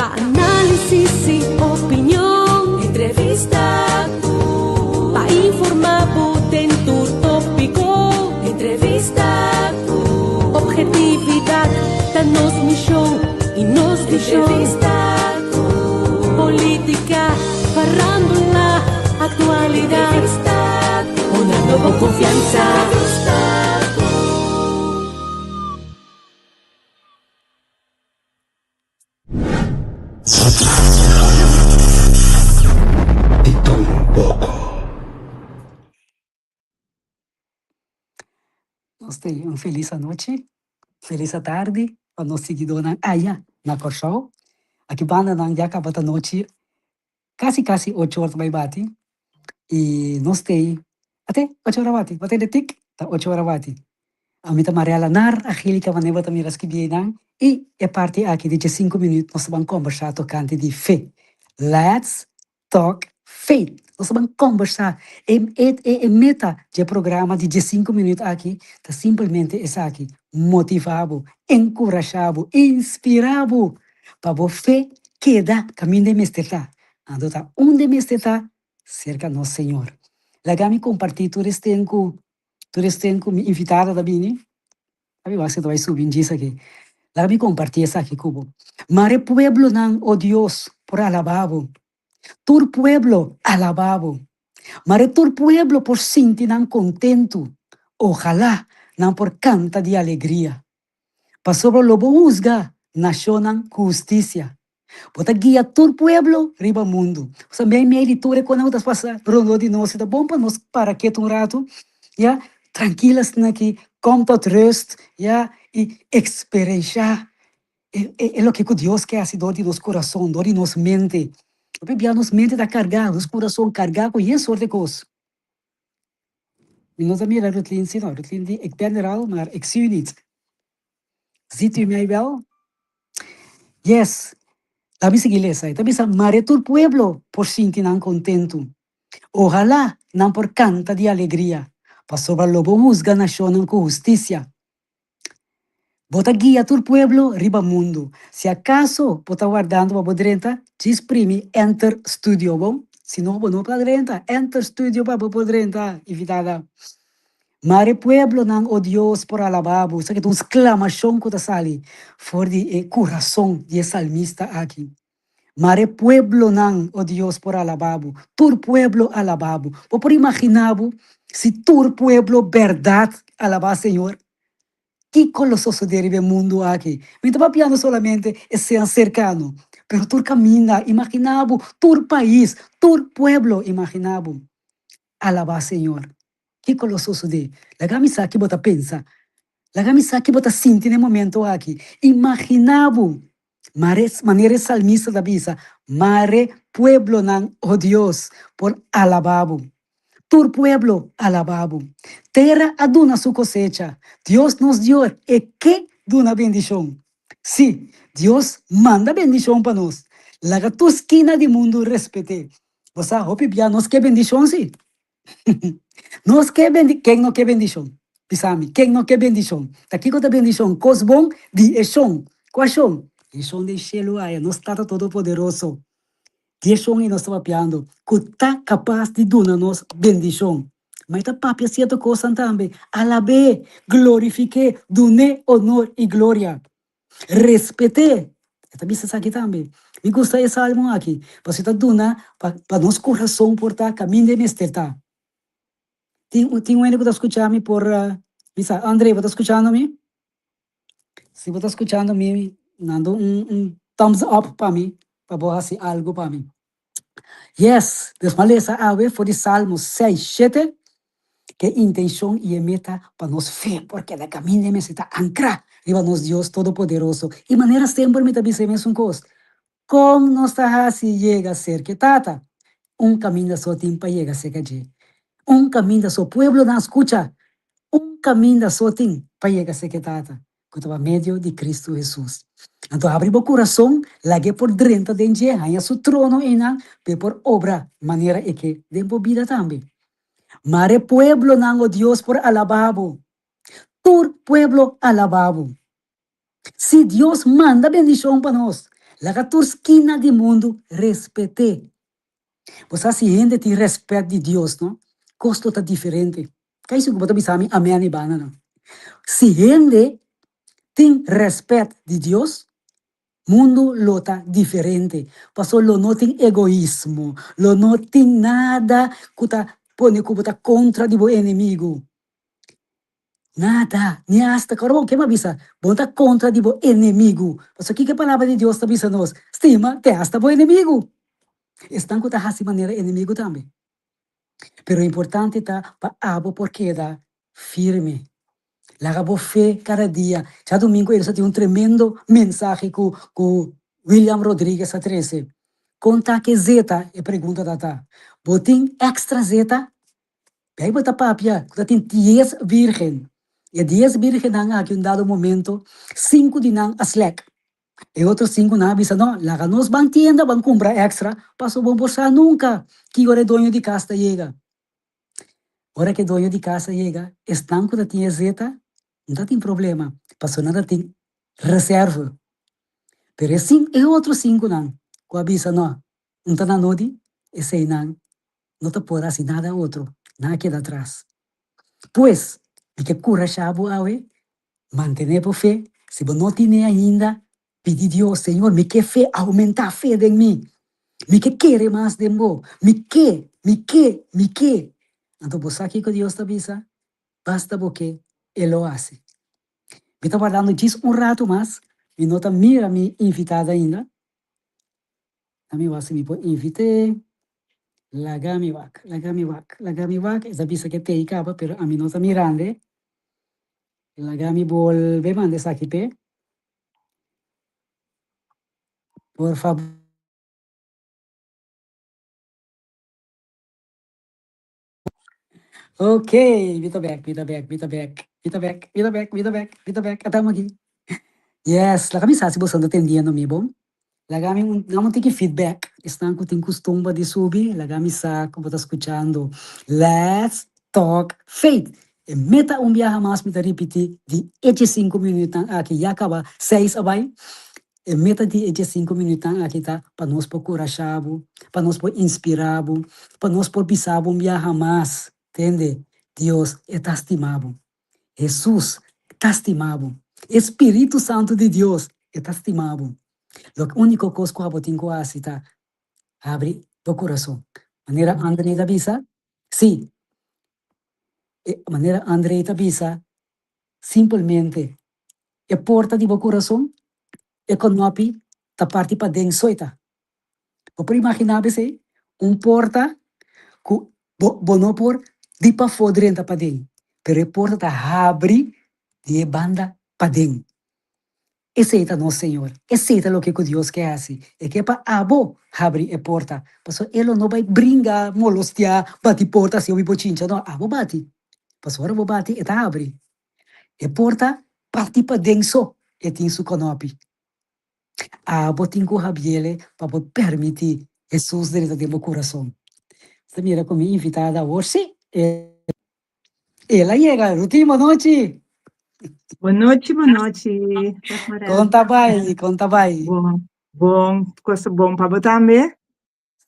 Pa análisis i opinion. Entrevista ku. Pa informá bo den tur tópiko. Entrevista ku. Obhetividat ta nos mishon i nos vishon. Entrevista ku. Polítika, farándula, aktualidat. Entrevista ku. Hunando bo konfiansa. Entrevista ku. Di tur un poko. Nos tin un felis anochi, felis atardi pa nos siguidónan aya na Kòrsou. Aki bandanan ya kaba ta nochi, kasi kasi ocho or ta bai bati i nos tei, ate ocho or a bati, bo tende tik? Ta ocho or a bati. Ami ta Mariela Nar, Angelica manera bo ta mira skibí einan i e parti aki di diesinku minüt nos ta ban kombersá tokante di fe. Let's talk faith. Nos ta ban kombersá. E e e meta di e programa di diesinku minüt aki ta simpelmente esaki, motivá bo, enkurashá bo, inspirá bo pa bo fe keda kaminda e mester ta. Anto ta unda e mester ta? Serka nos Señor. Laga mi kompartí tur esten ku Tur esten ku mi invitada ta bini, abi wak si ta bai subi un djis aki. Laga mi kompartí esaki ku bo. Mare pueblonan, o Dios, por alabá bo. Tur pueblo alabá bo. Mare tur pueblo por sinti nan kontentu. Ohalá nan por kanta di alegria. Pasobra lo bo husga nashonnan ku hustisia. Bo ta guia tur pueblo riba mundu. Osea, meimei di tur e konan ku ta pasa rondó di nos, ta bon pa nos para ketu un ratu, ya, trankil asina aki, kom tot rust, ya, i eksperenshá e e loke ku Dios ke hasi dor di nos kurason, dor di nos mente. Hopi bia nos mente ta kargá, nos kurason kargá ku yen sort di kos. Mi no ta mira Rutlin si no. Rutlin di, Ik ben er al, maar ik zie u niet. Ziet u mij wel? Yes. Laat mi sigui lesa. E ta bisa, Mare tur pueblo por sinti nan kontentu. Ohalá nan por kanta di alegria, pasobra lo bo husga nashonnan ku hustisia. Bo ta guia tur pueblo riba mundu. Si akaso bo ta wardando pa bo drenta, djis primi Enter Studio, bon? Si no, bo no por drenta. Enter Studio pa bo por drenta, invitada. Mare pueblonan, o Dios, por alabá bo. Esaki ta un sklamashon ku ta sali for di e kurason di e salmista aki. Mare pueblonan, o Dios, por alabá bo. Tur pueblo alabá bo. Bo por imaginá bo si tur pueblo bèrdat alabá Señor? Kiko lo sosodé riba e mundu aki? Mi ta papiando solamente esnan serkano, pero tur kaminda, imaginá bo, tur pais, tur pueblo, imaginá bo, alabá Señor. Kiko lo sosodé? Laga mi sa ki bo ta pensa. Laga mi sa ki bo ta sinti na e momento aki. Imaginá bo, mare, manera e salmista ta bisa, Mare pueblonan, o Dios, por alabá bo. Tur pueblo alabá bo. Tera a duna su kosecha. Dios nos Dior, e ke duna bendishon. Sí, Dios manda bendishon pa nos. Laga tur skina di mundu respet'é. Bo sa, hopi bia nos ke bendishon, sí. Nos ke bendi, ken no ke bendishon? Bisa mi, ken no ke bendishon? Ta kiko ta bendishon? Kos bon di e shon. Kua shon? E shon den shelu aya, nos Tata Todopoderoso. Di e shon ei nos ta papiando, ku ta kapas di duna nos bendishon. Ma e ta papia sierto kosnan tambe, Alab'é, glorifik'é, dun'é onor i gloria. Respet'é. E ta bisa esaki tambe. Mi gusta e salmo aki, pasobra e ta duna pa pa nos kurason por ta kaminda e mester ta. Tin tin un hende ku ta skucha mi por bisa, Andre, bo ta skuchando mi? Si bo ta skuchando mi, manda un un thumbs up pa mi, pa bo hasi algu pa mi. Yes, nos a lesa awe for di Salmo seis, shete, Ke intenshon i e meta pa nos fe por keda kaminda e mester ta ankrá riba nos Dios Todopoderoso. I manera semper mi ta bisa e mesun kos, Kon nos ta hasi yega serka e Tata? Un kaminda so tin pa yega serka dje. Un kaminda so, pueblonan skucha! Un kaminda so tin pa yega serka e Tata, ku ta pa medio di Kristu Hesus. Anto habri bo kurason, lag'é por drenta den dje, haña su trono einan, pa e por obra manera e ke den bo bida tambe. Mare pueblonan, o Dios, por alabá bo, tur pueblo alabá bo. Si Dios manda bendishon pa nos, Laga tur skina di mundu respet'é. Bo sa si hende tin rèspèt di Dios, no? Kos lo ta diferente. Ka esun ku bo ta bisa mi amèn i bananan. Si hende tin rèspèt di Dios, mundu lo ta diferente. Paso lo no tin egoismo, lo no tin nada ku ta pone ku bo ta kontra di bo enemigu. Nada, ni asta ku ora bo ke a bisa, bo ta kontra di bo enemigu. Pasobra kiko e Palabra di Dios ta bisa nos? Stima te asta bo enemigu. Esnan ku ta hasi manera enemigu tambe. Pero importante ta pa abo por keda firme. Laga bo fe kada dia. Djadumingu ellos a tin un tremendo mensahe ku ku William Rodriguez a trese. Kon ta ke zeta? E pregunta ta ta. Bo tin extra zeta? Bijbel ta papia ku ta tin dies virgen. E dies virgennan aki un dado momento sinku di nan a slèk. E otro sinkunan a bisa, No, laga nos ban tienda ban kumpra èkstra, pasobra bo por sa nunka ki ora e doño di kas ta yega. Ora ku e doño di kas a yega, esnan ku ta tin e zeta no ta tin problema, pasobra nan ta tin reserva. Pero e e otro sinkunan ku a bisa, No, no ta na nodi, eseinan no ta por hasi nada otro, nan a keda atras. Pues, mi ke kurashá bo awe, mantené bo fe, si bo no tine ainda, pidi Dios, Señor, mi ke fe, oumentá fe den mi, mi ke kere mas den bo, mi ke, mi ke, mi ke. Anto bo sa kiko Dios ta bisa? Basta bo ke, E lo hasi. Mi ta wardando djis un ratu mas, mi no ta mira mi invitada ainda. Na mi wak si mi por invit'é. Laga mi wak, laga mi wak, laga mi wak. E ta bisa ke t'ei kaba, pero ami no ta mirand'e. Laga mi bolbe manda esaki p'e. Por fabor. Ok, mi ta bek, mi ta bek, mi ta bek, mi ta bek, mi ta bek, mi ta bek, mi ta bek, ata aki. Yes, laga mi sa si boso ta entendiendo mi bon. Laga mi un, dame un tiki feedback. Esnan ku tin kustumber di subi, laga mi sa ku bo ta skuchando. Let's talk faith. E meta un biaha mas mi ta ripití di e diesinku minütnan aki ya kaba seis a bai. E meta di e diesinku minütnan aki ta pa nos por kurashá bo, pa nos por inspirá bo, pa nos por bisa bo un biaha mas, tende, Dios e ta stima bo. Hesus ta stima bo. E Spiritu Santu di Dios e ta stima bo. Loke úniko kos ku abo tin ku hasi ta habri bo kurason. Manera André ta bisa, sí, manera André ta bisa, simpelmente E porta di bo kurason, e konopi ta parti paden soita. Bo por imaginá bo esei? Un porta ku bo bo no por di pafó drenta paden, pero e porta ta habri di e banda paden. Esei ta nos Señor, esei ta loke ku Dios ke hasi. E ke pa abo habri e porta, pasobra e lo no bai bringa, molostiá, bati porta hasi hopi bochincha, no, abo bati, pasobra ora bo bati e ta habri. E porta parti paden so e tin su konopi. Abo tin ku habiele pa bo permiti Hesus drenta den bo kurason. Ta mira ku mi invitada awor si el a yega. Rutin, bonochi! Bonochi, bonochi. Kon ta bai? Kon ta bai? Bon, bon. Kos ta bon pa bo tambe?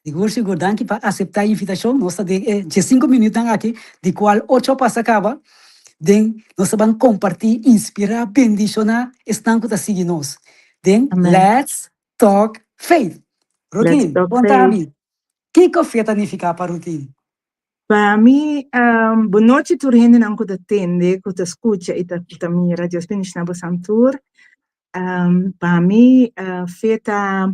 Sigur sigur, danki pa aseptá e invitashon. Nos ta den e diesinku minütnan aki, di kual ocho a pasa kaba, den nos ta ban kompartí, inspirá, bendishoná esnan ku ta sigui nos den Amèn. Let's Talk Faith. Let's Rutin, Talk konta Faith. mi, kiko fe ta nifiká pa Rutin? Pa mi, bonochi tur hendenan ku ta tende, ku ta skucha i ta ku ta mira. Dios bendishoná bosan tur. Pa mi, fe ta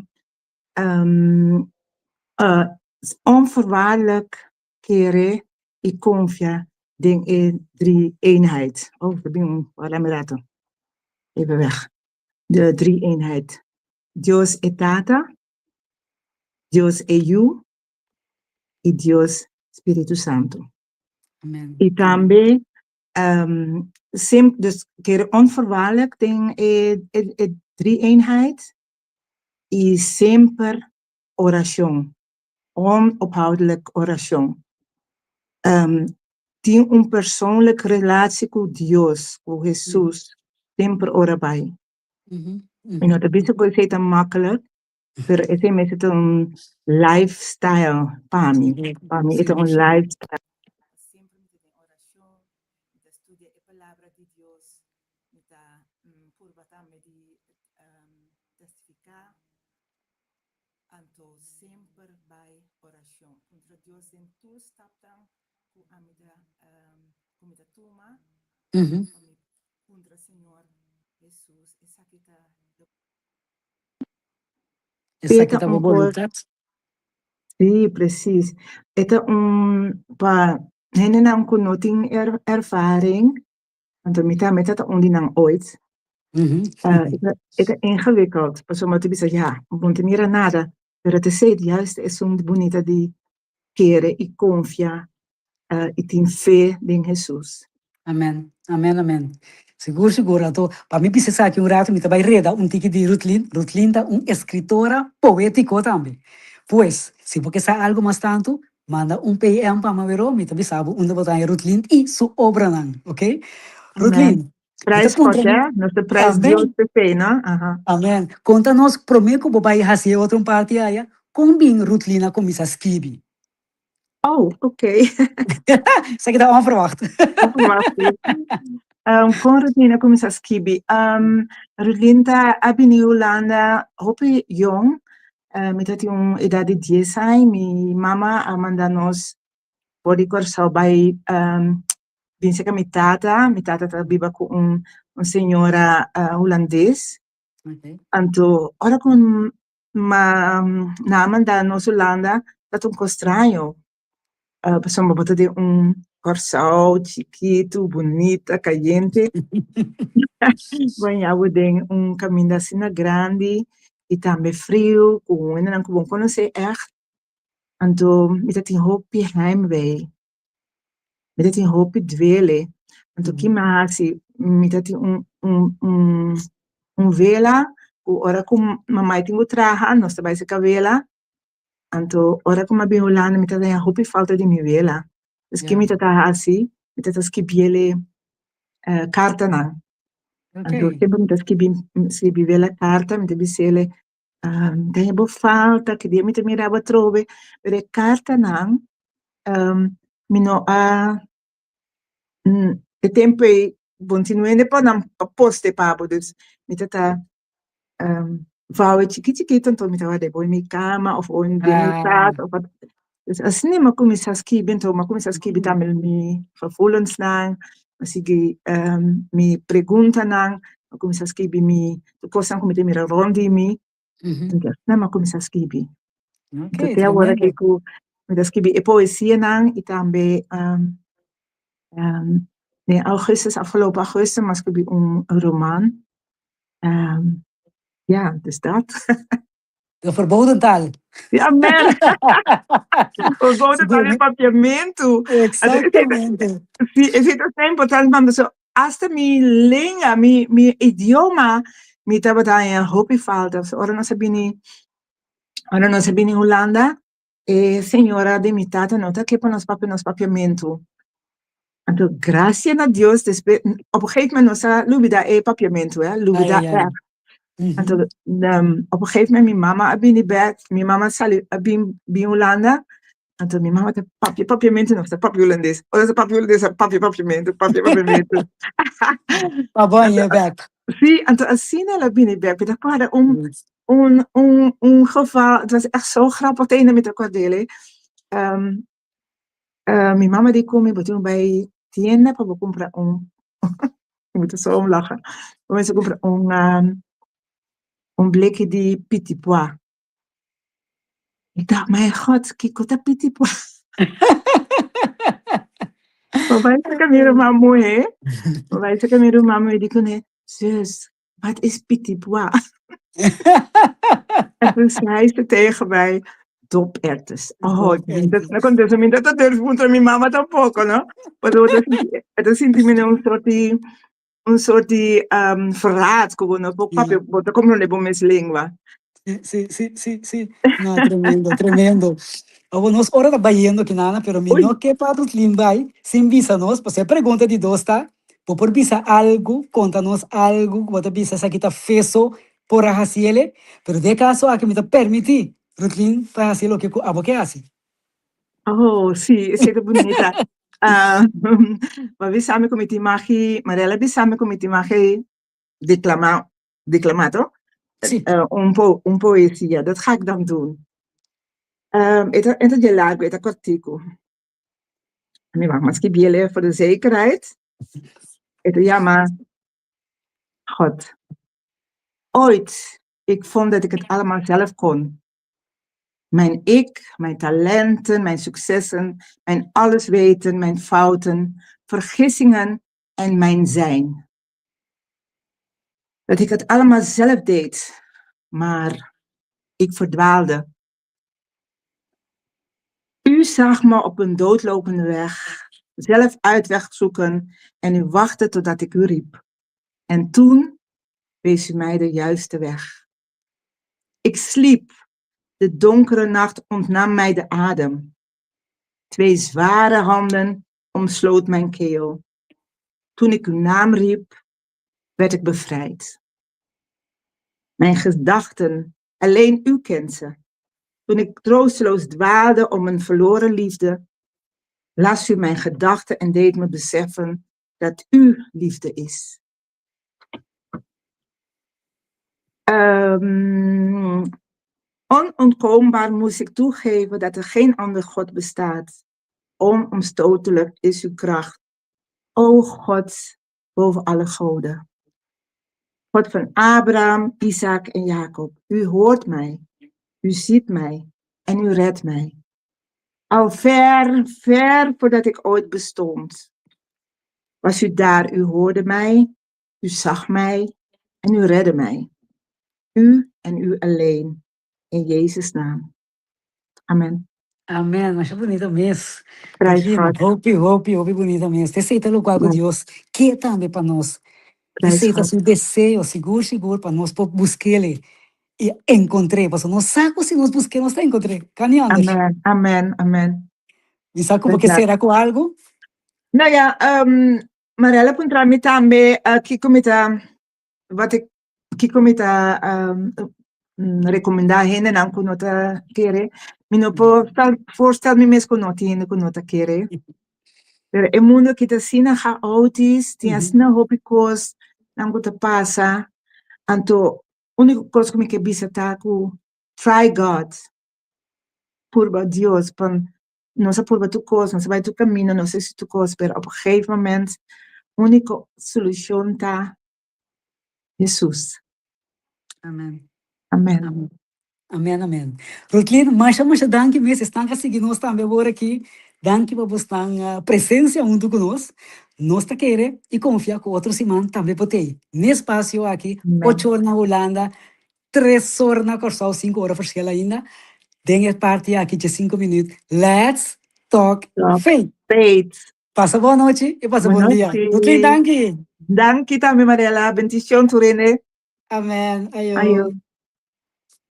Onvoorwaardelijk kere i konfia den e drie-eenheid. Oh, ta bin un wak mi rato. Even weg. De drie-eenheid. Dios e Tata, Dios e Yu i Dios Spiritu Santu. Amen. I tambe sem, dus kere onvoorwaardelijk den e e drie-eenheid I semper orashon, onophoudelijk orashon. Tin un persoonlijk relatie ku Dios, ku Hesus, semper ora bai. Mi no ta bisa ku esei ta makkelijk. Pero esei mester ta un lifestyle pa mi. Pa mi e ta un lifestyle. Semper mi ta den orashon, mi ta studia e Palabra di Dios, mi ta purba tambe di testifiká. Anto semper bai orashon. Puntra Dios den tur stapnan ku ami ta ku mi ta tuma, pa mi puntra Señor Hesus esaki ta lo. Esaki E ta ta bo un cos. boluntat? Sí, precies. E ta un pa hendenan ku no tin er ervaring, anto mi tambe ta ta un di nan ooit. E ta e ta ingewikkeld, pasobra bo ta bisa ya, bo no ta mira nada, pero ta esei juist esun bunita di kere i konfia i tin fe den Hesus. Amen, amen, amen. Sigur, sigur. Anto, pa mi bisa esaki un rato, mi ta bai reda un tiki di Ruthlyn. Ruthlyn ta un escritora poético tambe. Pues, si bo ke sa algo mas tantu, manda un PM pa mi awero, mi ta bisa bo unda bo ta haña Ruthlyn i su obranan, ok? Amen. Ruthlyn, mi ta Prijs God, puntra mi. hè? Nos ta prijs Dios Amen. p'esei, no? Aha. Amen. Konta nos, promé ku bo bai hasi e otro un parti aya, kon bin Ruthlyn a kuminsá skibi? Oh, oké. Esaki ta onverwacht. Onverwacht, sí. Um, kon Rudlin a kuminsá skibi? Um, Rudlin ta a bini Hulanda hopi yong. Uh, mi ta tin un edat di dies aña. Mi mama a manda nos for di Kòrsou bai um, bin serka mi tata. Mi tata ta biba ku un, un señora uh, hulandes. Anto, ora ku Ma nan a manda nos Hulanda ta un kos straño, pasobra bo ta den un Kòrsou chikitu, bunita, kayente, bo haña bo den un kaminda asina grandi i tambe friu ku hendenan ku bo no konosé ègt. Anto mi ta tin hopi heimwee, mi ta tin hopi duele. Anto ki mi a hasi? Mi ta tin un un un un vela ku ora ku mamai tin ku traha nos ta bai serka wela. Anto ora ku mi a bin Hulanda mi ta haña hopi falta di mi wela. Dus ki mi ta ta hasi? Mi ta ta skibiele kartanan. Anto semper mi ta skibi skibi wela karta mi ta bisele Mi ta haña bo falta, ki dia mi ta mira bo atrobe, pero e kartanan mi no a e tempu ei bo no tin nuende pa nan pa poste pa bo, dus mi ta ta vouw e chikit chikit anto mi ta ward'é bo den mi kama of bo den mi tas of wat. Dus asina mi a kuminsá skibi, anto mi a kuminsá skibi tambe mi gevoelensnan, mi a sigui mi preguntanan, mi a kuminsá skibi mi tur kosnan ku mi ta mira rònt di mi, anto asina mi a kuminsá skibi. Anto te awor aki ku mi ta skibi e poesianan i tambe den augustus, afgelopen augustus mi a skibi un roman, ja, dus dat. De verboden taal. Ja, amen. Verboden taal in papiamentu. Exactamente. Sí, esei ta asina importante pa mi. So, hasta mi lenga, mi, mi idioma, mi tabata haña hopi falta. So, ora nos a bini, ora nos a bini Hulanda, e señora di mi tata no ta ke pa nos papia nos papiamentu. Anto, gracia na Dios, despues, op een gegeven moment nos a lubida e papiamentu, eh, lubida Ai, ai, ai. echt. Anto, op een gegeven moment mi mama a bini bek, mi mama sali a bin bin Hulanda, anto mi mama ta papia papiamentu, nos ta papia hulandes. Ora nos ta papia hulandes, nos ta papia papiamentu, papia papiamentu. Pa bo haña bek. Sí, anto asina el a bini bek. Mi ta kòrda un un un un geval, het was echt zo grappig, te ainda mi ta kòrd'é. Mi mama di ku mi, bo tin ku bai tienda pa bo kumpra un, mi ta so om lacha, bo mester kumpra un un bleki di pitipua. Mi ta, mijn god, kiko ta pitipua? Bo bai saka mi ruman muhé, bo bai saka mi ruman muhé di kuné, zus, wat is pitipua? En toen zei ze tegen mij, doperwten. Oh, dat no contesto, mi no ta durf puntra mi mama tampoco, no? Pasobra bo ta sinti, bo ta sinti mi un soort di, un soort di um, verraad, ku bo no por papia, bo ta comprende bo mes lengua. Sí, sí, sí, sí, sí. No, tremendo, tremendo. Abo nos ora ta bayendo kinana, pero mi Uy. no ke pa Rutlin bai sin bisa nos, pasobra e pregunta di dos ta, bo por bisa algu, konta nos algu ku bo ta bisa esaki ta feso. por a hasi ele, pero den e kaso aki mi ta permití Rutlin pa hasi loke ku abo ke hasi. Oh, sí, esei ta bunita. Ah, bo a bisa mi ku mi tin magi, Mariela a bisa mi ku mi tin magi declama, declama toch? Sí. Un po, un poesia, dat ga ik dan doen. E ta, e ta dje largu, e ta kortiku. Mi wak mas skibiele voor de zekerheid. E ta yama God. Ooit, ik vond dat ik het allemaal zelf kon. Mijn ik, mijn talenten, mijn successen, mijn alles weten, mijn fouten, vergissingen en mijn zijn. Dat ik het allemaal zelf deed, maar ik verdwaalde. U zag me op een doodlopende weg, zelf uitweg zoeken en u wachtte totdat ik u riep. En toen wees u mij de juiste weg. Ik sliep. De donkere nacht ontnam mij de adem. Twee zware handen omsloot mijn keel. Toen ik uw naam riep, werd ik bevrijd. Mijn gedachten, alleen u kent ze. Toen ik troosteloos dwaalde om een verloren liefde, las u mijn gedachten en deed me beseffen dat u liefde is. Onontkoombaar moest ik toegeven dat er geen ander God bestaat. Onomstotelijk is uw kracht. O God, boven alle goden. God van Abraham, Isaac en Jacob, u hoort mij, u ziet mij en u redt mij. Al ver, ver voordat ik ooit bestond, was u daar, u hoorde mij, u zag mij en u redde mij. U en u alleen, in Jezus' naam. Amen. Amen, masha bunita mes. Prijs God. Hopi, hopi, hopi bunita mes. Esei ta lokual ku Dios ke tambe pa nos. Esei ta su deseo, sigur, sigur, pa nos por busk'El i enkontr'É. Pasobra nos sa ku si nos busk'É, nos ta enkontr'É. Ka ni anders? Amen, amen, amen. Mi sa ku bo ke sera ku algu. Nou ja, Marella puntra mi tambe kiko mi ta, wat ik, kiko mi ta rekomendá hendenan ku no ta kere. Mi no por voorstel mi mes ku no tin hende ku no ta kere. Pero e mundu aki ta asina chaotisch, tin asina hopi kos nan ku ta pasa. Anto úniko kos ku mi ke bisa ta ku try God, purba Dios, pa nos a purba tur kos, nos a bai tur kaminda, nos a hasi tur kos, pero op un gegeven moment úniko solushon ta Hesus. Amen. Amen. Amen, amen. Rutlin, masha masha danki mes, esnan ku a sigui nos tambe awor aki, danki pa bosnan presensia huntu ku nos. Nos ta kere i konfia ku otro siman tambe por tei n'e spasio aki, ocho or na Hulanda, tres or na Kòrsou, sinku ora verschil ainda, den e parti aki dje sinku minüt, Let's Talk Faith. Faith. Pasa bon nochi i pasa bon dia. Rutlin, danki! Danki tambe, Mariela. Bendicion tur hende. Amen. Ayo. Ayo.